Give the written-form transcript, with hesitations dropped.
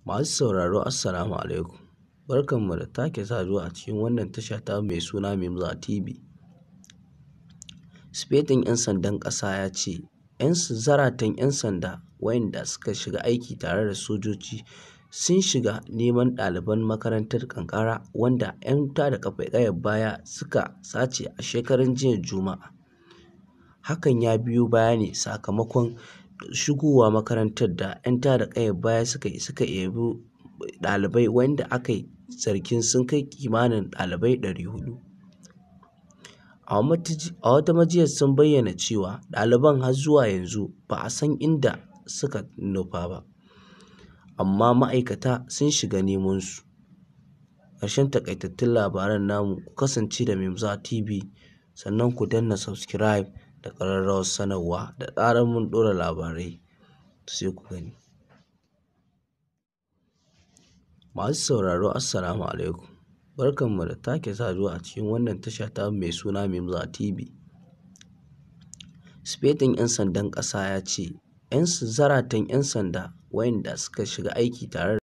Masu sauraro, Assalamu alaikum. Barkanmu da sake saduwa a cikin wannan tasha ta mai suna Mimza TV. Sufeton 'yan sandan ƙasa ya ce zaratan 'yan sanda wayanda suka shiga aiki tare da sojoji sun shiga neman ɗaliban makarantar Kankara wanda 'yan tada ƙayar baya suka sace a shekaran jiya Juma'a. Hakan ya biyo baya ne sakamakon shigowa makarantar da 'yan tada ƙayar baya suka yi, suka ebi ɗalibai wanda aka yi zargin sun kai kimanin ɗalibai 400. A wata majiyar sun bayyana cewa ɗaliban har zuwa yanzu ba a san inda suka nufa ba, amma ma'aikata sun shiga neman su. Ƙarshen taƙaitattun labaran namu, ku kasance da Mimza TV, sannan ku danna subscribe da ƙararrawar sanarwa da zarar mun ɗora labarai sai ku gani. Masu sauraro, Assalamu alaikum. Barkanmu da sake saduwa a cikin wannan tasha ta mai suna Mimza TV. Sufeton 'yan sandan ƙasa ya ce zaratan 'yan sanda wayanda suka shiga aiki tare